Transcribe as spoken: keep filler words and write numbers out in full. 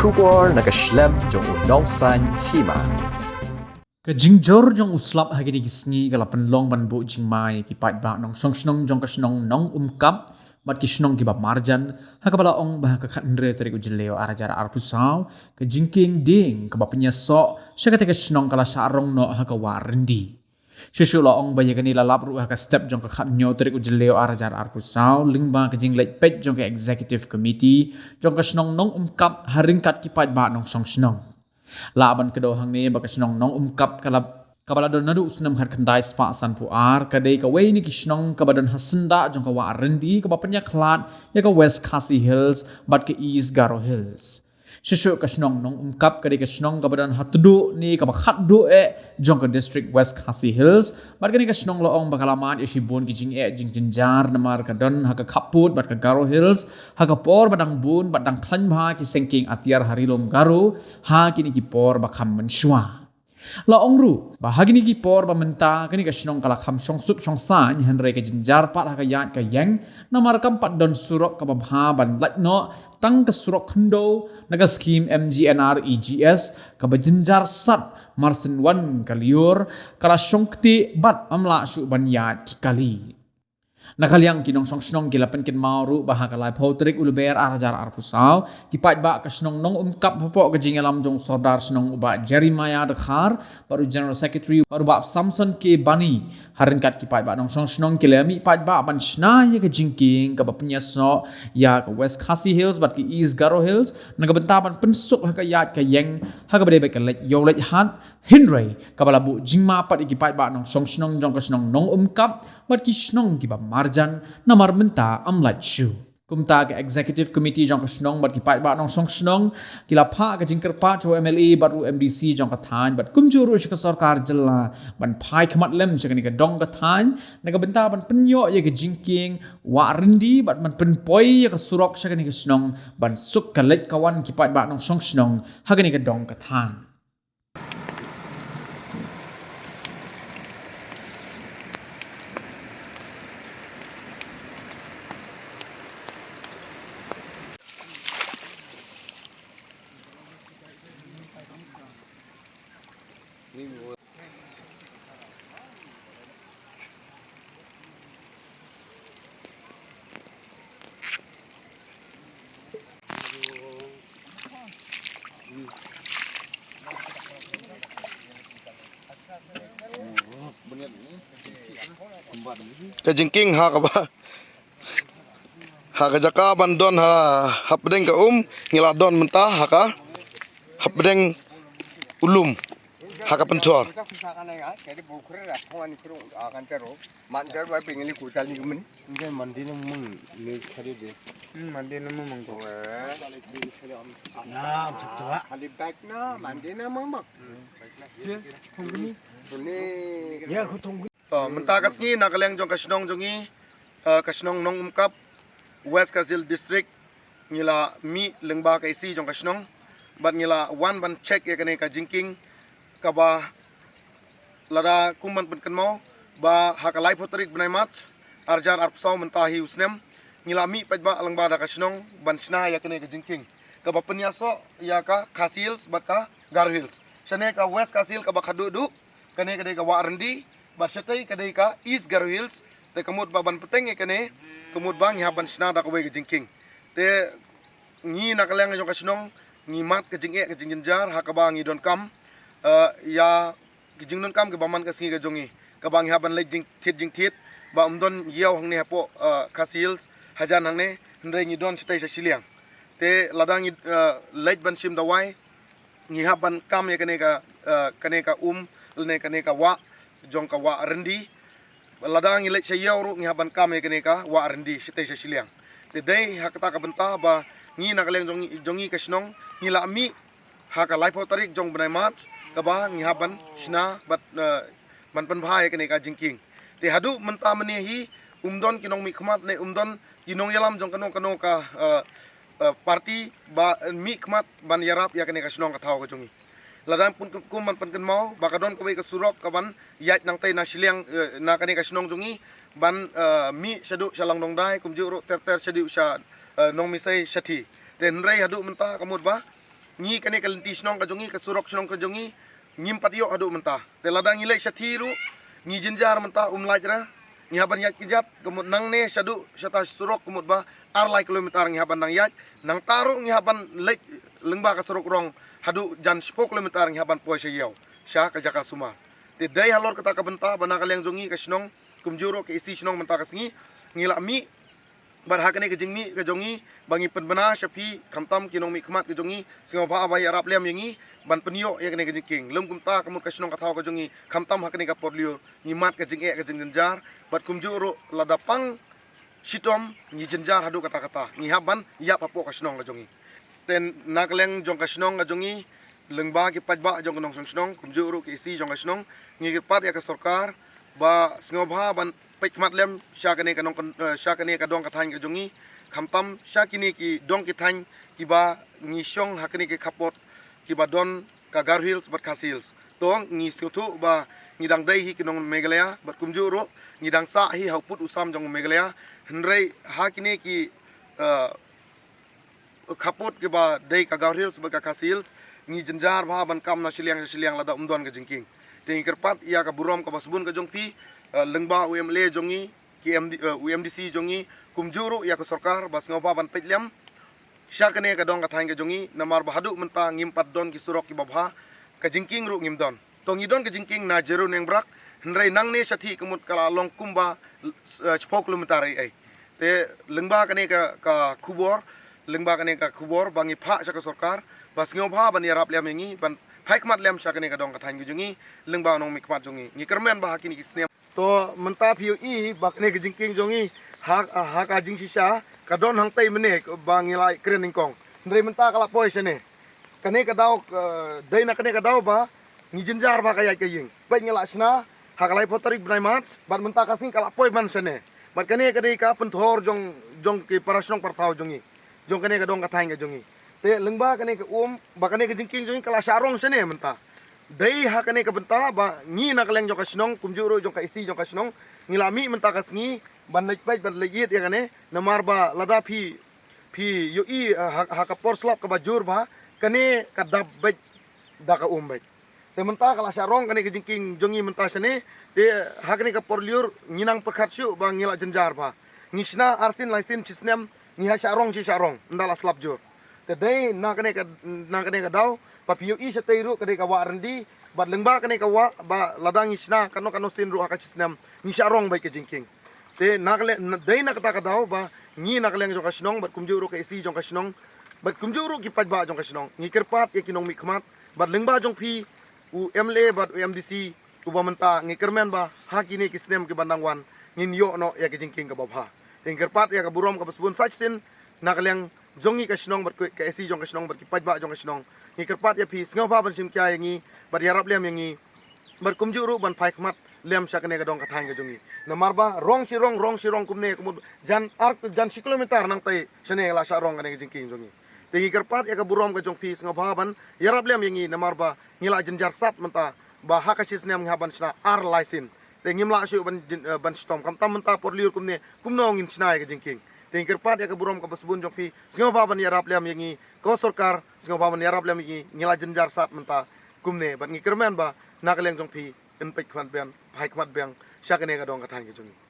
Khubor na ka shlem jong u Nongsaiñ Hima. Ka jingjur jong u slap ha kine ki sngi ka la pynlong ban buh jingma ïa ki paidbah nongshong shnong jong ka shnong Nongumkap bad ki shnong kiba marjan, ha kaba la ong ba ha ka khathynriew tarik u Jylliew ar hajar arphew saw, ka jingkieng dieng kaba pynïasoh sha kata ka shnong ka la shah rong noh ha ka wah Ryndi. Shuh shuh la ong ba ïa kane la lap ruh ha ka step jong ka khathynñiew tarik u Jylliew ar hajar arphew saw, lyngba ka jingleit peit jong ka Executive Committee jong ka shnong Nongumkap ha ryngkat ki paidbah nongshong shnong. Lah ban kdew hangne ba ka shnong Nongumkap ka la, kaba la don naduh u snem khatkhyndai spah sanphew ar, ka dei kawei na ki shnong kaba don ha syndah jong ka wah Ryndi kaba pynïakhlad ïa ka West Khasi Hills bad ka East Garo Hills. Shuh shuh ka shnong Nongumkap ka dei ka shnong kaba don ha tduh ne kaba khatduh eh jong ka district West Khasi Hills. Bad kane ka shnong la ong ba ka la mad ïa shibun ki jingeh jingjynjar namar ka don ha ka khappud bad ka Garo Hills, ha ka por ba dang bun bad dang khlaiñ bha ki seng kieng atiar ha Ri Lum Garo ha kine ki por ba kham mynshuwa. La ong ruh ba ha kine ki por ba mynta kane ka shnong ka la kham shongsuk shongsaiñ, hynrei ka jynjar pat ha ka ïaid ka ïeng namar kam pat don surok kaba bha ban lait noh, tang ka surok khyndew na ka skhim M G N R E G S kaba jynjar sat, mar shen wan ka lyiur ka la shong ktieh bad ym lah shuh ban ïaid kali. Na ka liang ki nongshong shnong ki la pynkynmaw ruh ba ha ka laiphew tarik u Lber ar hajar arphew saw, ki paidbah ka shnong Nongumkap hapoh ka jingïalam jong u Sordar shnong u Bah Jeremiah Dkhar bad u General Secretary bad u Bah Samson K Bani, ha ryngkat ki paidbah nongshong shnong ki la mih paidbah ban shna ïa ka jingkieng kaba pynïasoh ïa ka West Khasi Hills bad ka East Garo Hills na ka bynta ban pynsuk ha ka ïaid ka ïeng ha kaba dei bad ka leit ïew leit hat. Hynrei kaba la buh jingma pat ïa ki paidbah nongshong shnong jong ka shnong Nongumkap bad ki shnong kiba marjan namar mynta ym lait shuh. Kumta ka Executive Committee jong ka shnong bad ki paidbah nongshong shnong ki la phah ka jingkyrpad sha u M L A bad u M D C jong ka thaiñ bad kumjuh ruh sha ka sorkar jylla ban phai khmat lem sha kane ka dong ka thaiñ na ka bynta ban pynïoh ïa ka jingkieng wah Ryndi bad ban pynpoi ïa ka surok sha kane ka shnong ban suk ka leit ka wan ki paidbah nongshong shnong ha kane ka dong ka thaiñ. Ka jingkieng ha kaba, ha ka jaka ban don ha, hapdeng ka um, ngi la don mynta ha ka, hapdeng u lum, ha ka pynthor. To, mynta ka sngi na ka liang jong ka shnong jong ngi, eh, ka shnong Nongumkap, West Khasi Hills District, ngi la mih lyngba ka A C jong ka shnong bad ngi la wan ban check ïa kane ka jingkieng kaba lada kum ban pynkynmaw ba ha ka laiphew tarik bnai March, ar hajar arphew saw mynta hi u snem, ngi la mih paidbah lyngba da ka shnong ban shna ïa kane ka jingkieng kaba pynïasoh ïa ka Khasi Hills bad ka Garo Hills. Shane ka West Khasi Hills kaba khatduh duh, kane ka dei ka wah Ryndi, bad shatei ka dei ka East Garo Hills. Te ka mut ba ban bteng ïa kane, ka mut ba ngi hap ban shna da kawei ka jingkieng. Te ngi na ka liang jong ka shnong ngi mad ka jingeh ka jingjynjar ha kaba ngi donkam, eh, ïa ki jingdonkam kiba man ka sngi ka jong ngi, kaba ngi hap ban leit jingthied jingthied ba ym don ïew hangne hapoh, eh, Khasi Hills hajan hangne, hynrei ngi don shatei sha shiliang. Te lada ngi, eh, leit ban shim dawai, ngi hap ban kam ïa kane ka, eh, kane ka um lane kane ka wah jong ka wah Ryndi. Lada ngi leit sha ïew ruh ngi hap ban kam ïa kane ka wah Ryndi shatei sha shiliang. Te dei ha kata ka bynta ba ngi na ka liang jong, jong ngi ka shnong ngi la mih ha ka laiphew tarik jong bnai March kaba ngi hap ban shna bad, eh, ban pynbha ïa kane ka jingkieng. Te haduh mynta mynne hi um don ki nongmihkhmat ne um don ki nongïalam jong kano kano ka, eh, eh, party ba, eh, mihkhmat ban ïarap ïa kane ka shnong ka thaw ka jong ngi. Lada pun kum ban pynkynmaw ba ka don kawei ka surok kaban ïaid nangtei na shiliang, eh, na kane ka shnong jong ngi ban, eh, mih shaduh sha Langdongdai kumjuh ruh ter ter shaduh sha, eh, Nongmisei shathie. Te hynrei haduh mynta ka mut ba Ngi kane ka lynti shnong ka jong ngi, ka surok shnong ka jong ngi, ngim pat ïoh haduh mynta. Te lada ngi leit shathie ruh, ngi jynjar mynta, um lait re. Ngi hap ban ïaid kjat, ka mut nangne shaduh shata surok ka mut ba ar lai kilometer ngi hap ban nang ïaid. Nangta ruh ngi hap ban leit lyngba ka surok rong haduh jan shiphew kilometer ngi hap ban poi sha ïew, sha ka jaka sumar. Te dei halor kata ka bynta ba na ka liang jong ngi ka shnong, kumjuh ruh ka A C shnong mynta ka sngi, ngi la mih bad ha kane ka jingmih ka jong ngi ba ngi pynbna sha phi, khamtam ki nongmihkhmat ka jong ngi, sngewbha ba ïarap lem ïa ngi ban pynïoh ïa kane ka jingkieng. Lym kumta ka mut ka shnong ka thaw ka jong ngi, khamtam ha kane ka por lyiur, ngi mad ka jingeh ka jingjynjar, bad kumjuh ruh lada pang shitom ngi jynjar haduh katta katta, ngi hap ban ïap hapoh ka shnong ka jong ngi. Te na ka liang jong ka shnong ka jong ngi, lyngba ki paidbah jong ka nongshong shnong, kumjuh ruh ki A C jong ka shnong, ngi kyrpad ïa ka sorkar ba sngewbha ban peit khmat lem sha kane ka nong, eh, sha kane ka dong ka thaiñ ka jong ngi, khamtam sha kine ki dong ki thaiñ kiba ngi shong ha kine ki khappud kiba don ka Garo Hills bad Khasi Hills. To ngi sngewthuh ba ngi dang dei hi ki nong Meghalaya bad kumjuh ruh ngi dang sah hi ha u pud u sam jong Meghalaya, hynrei ha kine ki, eh, khappud kiba dei ka Garo Hills bad ka Khasi Hills, ngi jynjar bha ban kam na shiliang sha shiliang lada um don ka jingkieng. Te ngi kyrpad ïa ka burom kaba sbun ka jong phi, eh, lyngba u M L A jong ngi, ki M D, eh, u M D C jong ngi, kumjuh ruh ïa ka sorkar ba sngewbha ban peit lem sha kane ka dong ka thaiñ ka jong ngi, namar ba haduh mynta ngim pat don ki surok kiba bha, ka jingkieng ruh ngim don. To ngi don ka jingkieng na Jeru Nongbrak, hynrei nangne shathie ka mut ka la long kumba, eh, shiphew kilometer ei ei. Te lyngba kane ka, ka khubor, lyngba kane ka khubor ba ngi phah sha ka sorkar ba sngewbha ban ïarap lem ïa ngi, ban phai khmat lem sha kane ka dong ka thaiñ ka jong ngi, lyngba u nongmihkhmat jong ngi. Ngi kyrmen ba ha kine ki snem. To mynta phi ïohi ba kane ka jingkieng jong ngi ha, ha ka jingshisha ka don hangtei mynne ba ngi la kren nyngkong. Hynrei mynta ka la poi shane. Kane ka daw, eh, dei na kane ka daw ba ngi jynjar ba ka ïaid ka ïing. Peit ngi la shna ha ka laiphew tarik bnai March, bad mynta ka sngi ka la poi man shane. Bad kane ka dei ka pynthor jong, jong ki para shnong para thaw jong ngi, jong kane ka dong ka thaiñ ka jong ngi. Te lyngba kane ka um ba kane ka jingkieng jong ngi ka la shah rong shane mynta. Dei ha kane ka bynta ba ngi na ka liang jong ka shnong, kumjuh ruh jong ka A C jong ka shnong, ngi la mih mynta ka sngi ban leit peit, ban leit ïit ïa kane, namar ba lada phi, phi ïohi, eh, ha, ha ka por slap kaba jur bha, kane ka dap beit da ka um beit. Te mynta ka la shah rong kane ka jingkieng jong ngi mynta shane, te ha kane ka por lyiur ngi nang pyrkhat shuh ba ngi la jynjar bha. Ngi shna arsien laisien shisnem, ngi ha shah rong shi shah rong, ynda la slap jur. Te dei na kane ka, na kane ka daw ba phi ïohi shatei ruh ka dei ka wah ryndi, bad lyngba kane ka wah ba lada ngi shna kano kano sien ruh ha ka shisnem, ngi shah rong beit ka jingkieng. Te na ka liang, na, dei na kata ka daw ba ngi na ka liang jong ka shnong bad kumjuh ruh ka A C jong ka shnong bad kumjuh ruh ki paidbah jong ka shnong, ngi kyrpad ïa ki nongmihkhmat bad lyngba jong phi u M L A bad u M D C, uba mynta ngi kyrmen ba ha kine ki snem kiba nang wan ngin ïoh noh ïa ki jingkieng kaba bha. Te ngi kyrpad ïa ka burom kaba sbun sa shisien na ka liang jong ngi ka shnong bad ka A C jong ka shnong bad ki paidbah jong ka shnong. Ngi kyrpad ïa phi sngewbha ban shim khia ïa ngi bad ïarap lem ïa ngi bad kumjuh ruh ban phai khmat lem sha kane ka dong ka thaiñ ka jong ngi. Namar ba rong shi rong, rong shi rong kumne, ka mut jan ar, jan shi kilometer nangtei shane la shah rong kane ka jingkieng jong ngi. Te ngi kyrpad ïa ka burom ka jong phi sngewbha ban ïarap lem ïa ngi, namar ba ngi la jynjar sat mynta ba ha ka shisnem ngi hap ban shna ar laisien. Te ngim lah shuh ban jin-, eh, ban shitom, khamtam mynta por lyiur kumne, kumno ngin shna ïa ka jingkieng. Te ngi kyrpad ïa ka burom kaba sbun jong phi sngewbha ban ïarap lem ïa ngi, ko sorkar sngewbha ban ïarap lem ïa ngi, ngi la jynjar sat mynta kumne, bad ngi kyrmen ba na ka liang jong phi yn peit khmat biang, phai khmat biang sha kane ka dong ka thaiñ ka jong ngi.